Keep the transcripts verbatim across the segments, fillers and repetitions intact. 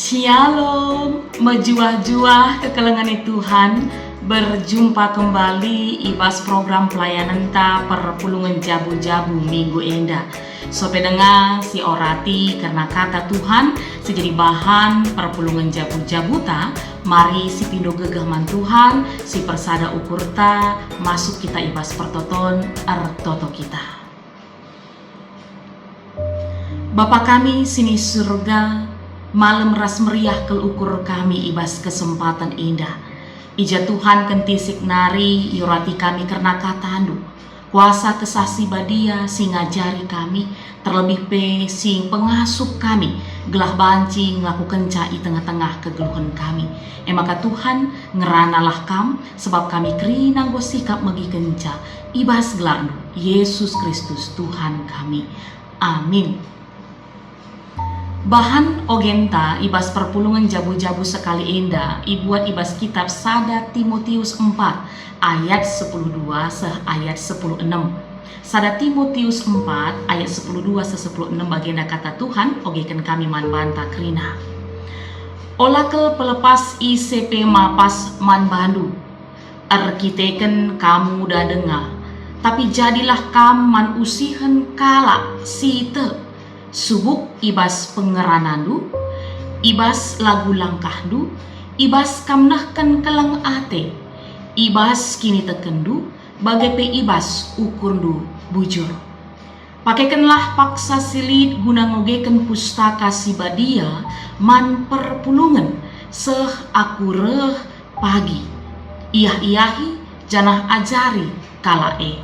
Shalom, mejuah-juah kekelengen Tuhan, berjumpa kembali i bas program pelayanenta perpulungen jabu-jabu minggu enda. Sope denga si orati kerna kata Tuhan, si jadi bahan perpulungen jabu-jabuta, mari si pindo gegeh man Tuhan, si persada ukurta, masuk kita i bas pertoton, ertoto kita. Bapa kami si ni Surga, malem ras meriah kal ukur kami i bas kesempaten enda. I ja Tuhan kentisik nari iorati kami kerna kataNdu. Kuasa Kesah Si Badia si ngajari kami, terlebih pe si pengasup kami, gelah banci ngelakukenca i tengah-tengah kegeluhen kami. E maka Tuhan, ngeranalah Kam, sebab kami kerina enggo sikap megikenca, i bas gelarNdu, Yesus Kristus, Tuhan kami. Amin. Bahan ogenta i bas perpulungen jabu-jabu sekali enda ibuat i bas kitab sada Timotius empat ayat sepuluh dua seh ayat sepuluh enem. Sada Timotius empat ayat sepuluh dua seh sepuluh enem bagenda kata Tuhan, ogeken kami man banta kerina. Ola kal pelepas ise pe mapas man bandu, erkiteken kam nguda denga, tapi jadilah kam man usihen kalak si tek, subuk i bas pengeranandu, i bas lagu langkahndu, i bas kam nehken keleng ate, i bas kinitekenndu, bage pe i bas ukurndu bujur. Pakekenlah paksa si lit guna ngogeken Pustaka Si Badia man perpulungen seh aku reh pagi. Iah-iahi janah ajari kalak e.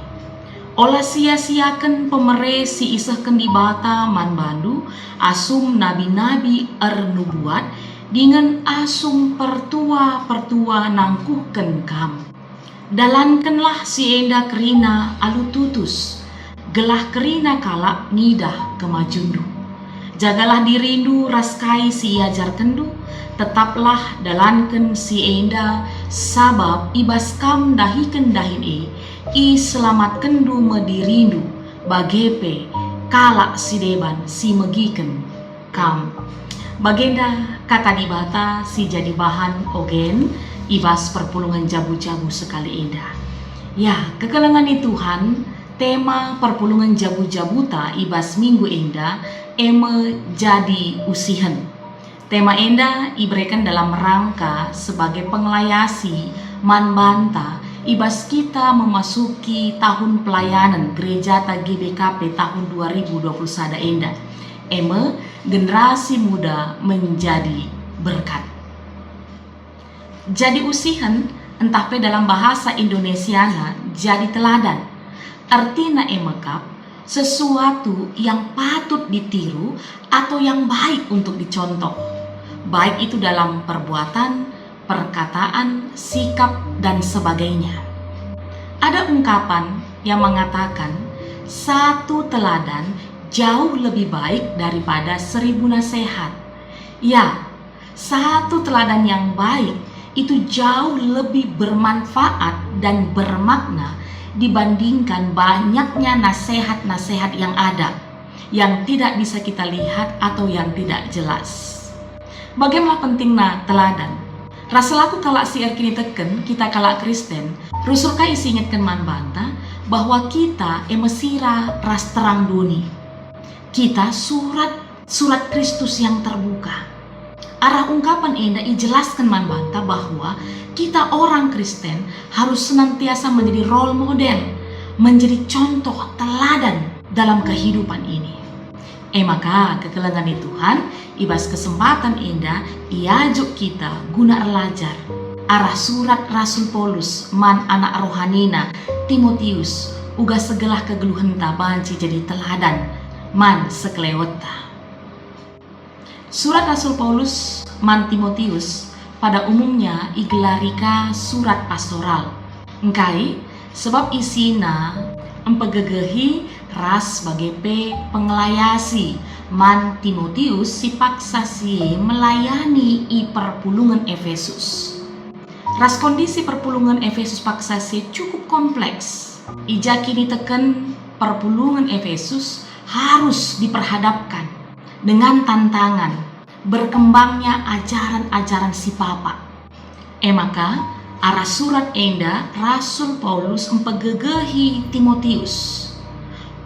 Ola sia-siaken pemere si isehken Dibata man bandu asum nabi-nabi ernubuat dingen asum pertua-pertua nangkuhken kam. Dalankenlah si enda kerina alu tutus, gelah kerina kalak ngidah kemajunndu. Jagalah dirindu ras kai si iajarkenndu, tetaplah dalanken si enda, sabap i bas kam ndahiken dahin e, iselamatkendu me dirindu, bage pe kalak si deban si megiken kam. Bagenda kata Dibata si jadi bahan ogen i bas perpulungen jabu-jabu sekali enda. Ya, kekelengen Tuhan, tema perpulungen jabu-jabuta i bas minggu enda e me jadi usihen. Tema enda ibereken dalam rangka sebagai pengelayasi man banta i bas kita memasuki tahun pelayanan gerejata G B K P tahun dua ribu dua puluh sada enda, e me generasi muda menjadi berkat. Jadi usihen, ntah pe dalam bahasa Indonesiana, jadi teladan. Ertina e me kap, sesuatu yang patut ditiru atau yang baik untuk dicontoh, baik itu dalam perbuatan, perkataan, sikap, dan sebagainya. Ada ungkapan yang mengatakan, satu teladan jauh lebih baik daripada seribu nasihat. Ya, satu teladan yang baik itu jauh lebih bermanfaat dan bermakna dibandingkan banyaknya nasihat-nasihat yang ada, yang tidak bisa kita lihat atau yang tidak jelas. Bagaimana pentingna teladan? Ras selaku kalak si erkiniteken, kita kalak Kristen, rusur kai si ingetken man banta bahwa kita e me sira ras terang doni. Kita surat, surat Kristus yang terbuka. Arah ungkapan enda ijelasken man banta bahwa kita orang Kristen harus senantiasa menjadi role model, menjadi contoh teladan dalam kehidupan ini. E maka, kekelengen Tuhan, i bas kesempatan enda iajuk kita guna erlajar arah surat Rasul Paulus man anak rohanina Timotius, uga segelah kegeluhenta banci jadi teladan man sekelewetta. Surat Rasul Paulus man Timotius pada umumnya igelari ka surat pastoral. Engkai? Sebab isina mpegegehi ras bage pe pengelayasi man Timotius si paksa si e melayani i perpulungen Efesus. Ras kondisi perpulungen Efesus paksa si e cukup kompleks. I ja kiniteken perpulungen Efesus harus diperhadapkan dengan tantangan, berkembangnya ajaran-ajaran si papa. E maka, arah surat enda Rasul Paulus mpegegehi Timotius.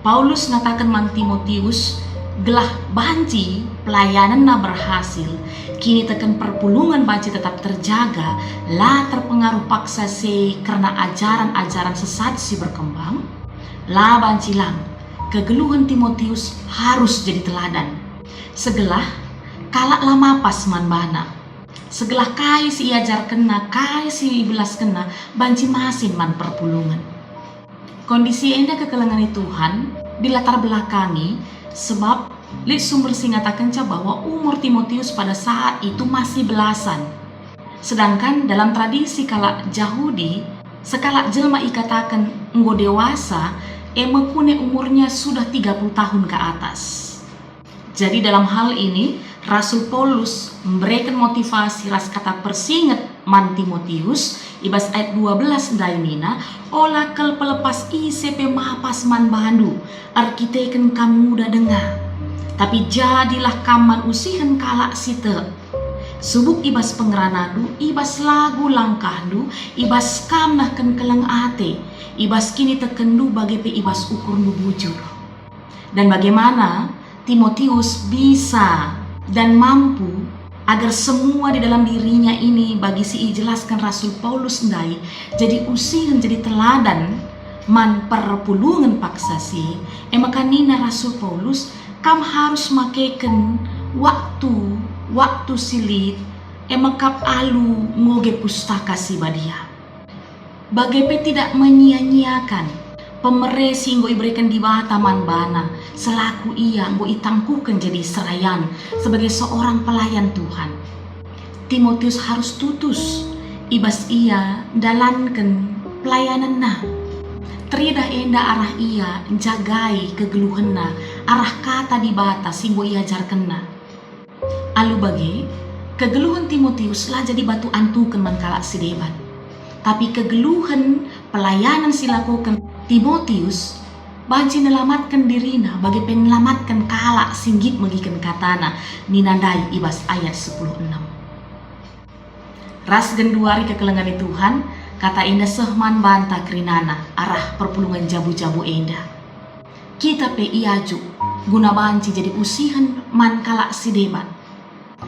Paulus ngataken man Timotius, gelah banci pelayanenna berhasil, kiniteken perpulungen banci tetap terjaga, la terpengaruh paksa si kerna ajaran-ajaran sesat si berkembang, la banci lang, kegeluhen Timotius harus jadi teladan. Segelah kalak la mapas man bana. Segelah kai si iajarkenna, kai si ibelaskenna, banci masin man perpulungen. Kondisi enda kekelengen Tuhan dilatar belakangi sebab lit sumber si ngatakenca bahwa umur Timotius pada saat itu masih belasan. Sedangkan dalam tradisi kalak Jahudi, sekalak jelma ikataken enggo dewasa, e mekune umurnya sudah tiga puluh tahun ke atas. Jadi dalam hal ini, Rasul Paulus mbereken motivasi ras kata persinget man Timotius i bas ayat dua belas ndai nina, "Ola kal pelepas ise pe mapas man bandu, erkiteken kam nguda denga. Tapi jadilah kam man usihen kalak si tek. Subuk i bas pengeranandu, i bas lagu langkahndu, i bas kam nehken keleng ate, i bas kinitekenndu bage pe i bas ukurndu bujur." Dan bagaimana Timotius bisa dan mampu agar semua di dalam dirinya ini bagi si ijelasken Rasul Paulus ndai jadi usihen, jadi teladan man perpulungen paksa si, e maka nina Rasul Paulus, "Kam harus makeken waktu, waktu si lit, e mekap alu ngoge Pustaka Si Badia." Bage pe tidak menyia-nyiakan pemere si enggo ibereken Dibata man bana selaku ia enggo itangkuhken jadi serayan sebagai seorang pelayan Tuhan. Timotius harus tutus i bas ia ndalanken pelayanenna. Teridah enda arah ia njagai kegeluhenna arah Kata Dibata si enggo iajarkenna. Alu bage, kegeluhen Timotius la jadi batu antuken man kalak si deban. Tapi kegeluhen pelayanen si lakoken Timotius banci nelamatken dirina bage pe nelamatken kalak si nggit megiken katana, nina ndai i bas ayat sepuluh enem. Ras genduari kekelengen Tuhan, kata enda seh man banta kerinana arah perpulungen jabu-jabu enda. Kita pe iajuk guna banci jadi usihen man kalak si deban.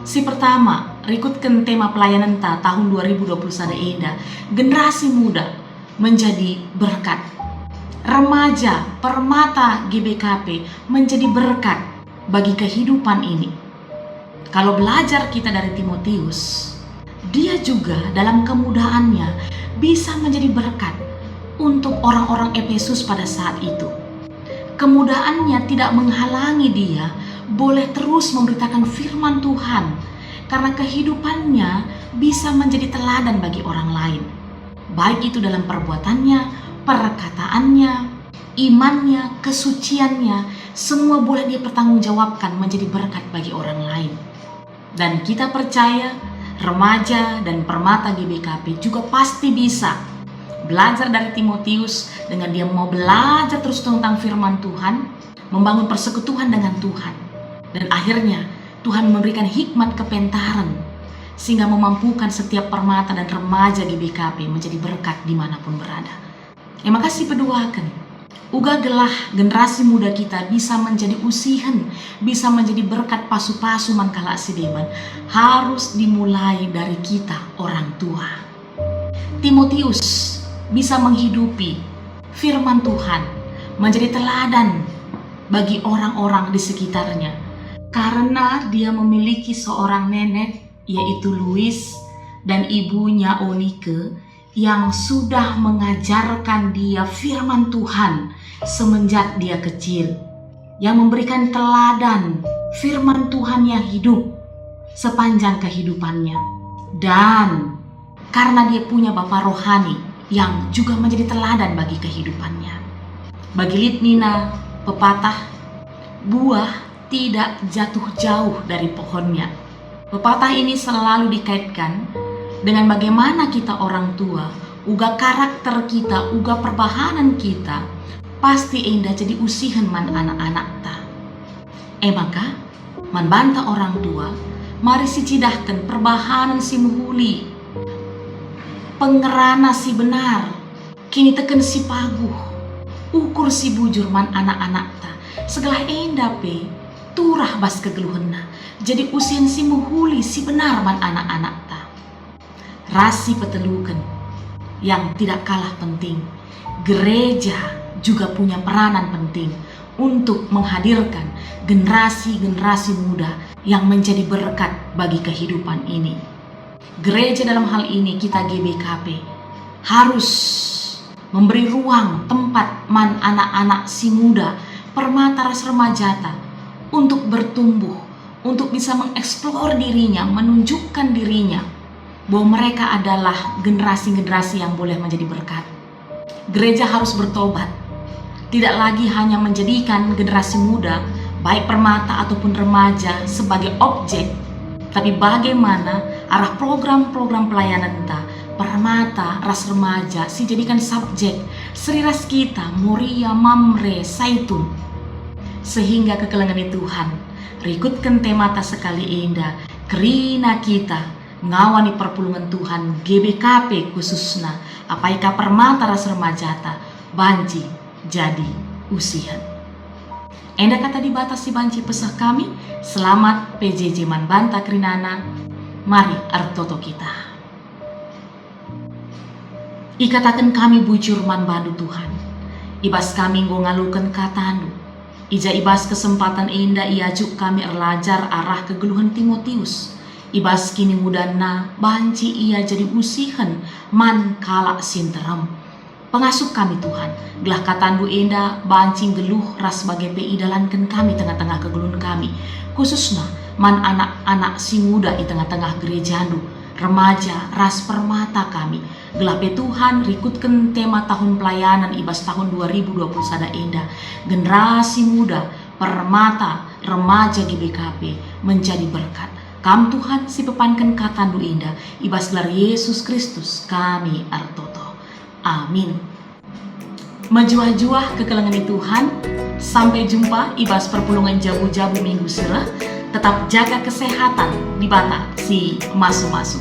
Si pertama, rikutken tema pelayanenta tahun dua ribu dua puluh sada enda, generasi muda menjadi berkat. Remaja Permata G B K P menjadi berkat bagi kehidupan ini. Kalau belajar kita dari Timotius, dia juga dalam kemudaannya bisa menjadi berkat untuk orang-orang Efesus pada saat itu. Kemudaannya tidak menghalangi dia boleh terus memberitakan firman Tuhan, karena kehidupannya bisa menjadi teladan bagi orang lain, baik itu dalam perbuatannya, perkataannya, imannya, kesuciannya, semua boleh dia pertanggungjawabkan menjadi berkat bagi orang lain. Dan kita percaya, remaja dan Permata G B K P juga pasti bisa belajar dari Timotius dengan dia mau belajar terus tentang firman Tuhan, membangun persekutuan dengan Tuhan. Dan akhirnya, Tuhan memberikan hikmat kepentaren sehingga memampukan setiap permata dan remaja G B K P menjadi berkat dimanapun berada. E maka sipeduaken, uga gelah generasi muda kita bisa menjadi usihen, bisa menjadi berkat pasu-pasu man kalak si deban, harus dimulai dari kita orang tua. Timotius bisa menghidupi firman Tuhan, menjadi teladan bagi orang-orang di sekitarnya, karena dia memiliki seorang nenek, yaitu Lois, dan ibunya Eunike, yang sudah mengajarkan dia firman Tuhan semenjak dia kecil, yang memberikan teladan firman Tuhan yang hidup sepanjang kehidupannya. Dan karena dia punya bapa rohani yang juga menjadi teladan bagi kehidupannya. Bagi lit nina pepatah, buah tidak jatuh jauh dari pohonnya. Pepatah ini selalu dikaitkan dengan bagaimana kita orang tua, uga karakter kita, uga perbahanen kita, pasti enda jadi usihen man anak-anakta. E maka, man banta orang tua, Mari sicidahken perbahanen si mehuli, pengerana si benar, kiniteken si paguh, ukur si bujur man anak-anakta, segelah enda pe turah bas kegeluhenna, jadi usihen si mehuli si benar man anak-anakta. Ras si peteluken, yang tidak kalah penting, gereja juga punya peranan penting untuk menghadirkan generasi-generasi muda yang menjadi berkat bagi kehidupan ini. Gereja dalam hal ini kita G B K P harus memberi ruang tempat man anak-anak si muda, permata ras remajata untuk bertumbuh, untuk bisa mengeksplor dirinya, menunjukkan dirinya bahwa mereka adalah generasi-generasi yang boleh menjadi berkat. Gereja harus bertobat, tidak lagi hanya menjadikan generasi muda, baik permata ataupun remaja, sebagai objek, tapi bagaimana arah program-program pelayananta, permata ras remaja sijadikan subjek, seri ras kita, Moria, Mamre, Saitun. Sehingga kekelengen Tuhan, rikutken temata sekali enda, kerina kita ngawani perpulungen Tuhan, G B K P khususna, apai ka permata ras remajata, banci jadi usihen. Enda kata Dibata si banci peseh kami, selamat P J J man banta kerinana, mari ertoto kita. Ikataken kami bujur man bandu Tuhan, i bas kami enggo ngaloken katandu. I ja i bas kesempatan enda iajuk kami erlajar arah kegeluhen Timotius. I bas kinimudanna banci ia jadi usihen man kalak si nterem. Pengasup kami Tuhan, gelah katandu enda banci nggeluh ras bage pe idalanken kami tengah-tengah kegeluhen kami, khususna man anak-anak si muda i tengah-tengah gerejandu, remaja ras permata kami. Gelah pe Tuhan rikutken tema tahun pelayanan i bas tahun dua ribu dua puluh sada enda, generasi muda, permata, remaja G B K P menjadi berkat. Kam Tuhan si pepanken katandu enda, i bas gelar Yesus Kristus kami ertoto. Amin. Mejuah-juah kekelengen Tuhan, sampai jumpa i bas perpulungen jabu-jabu minggu si reh. Tetap jaga kesehatan, Dibata si masu-masu.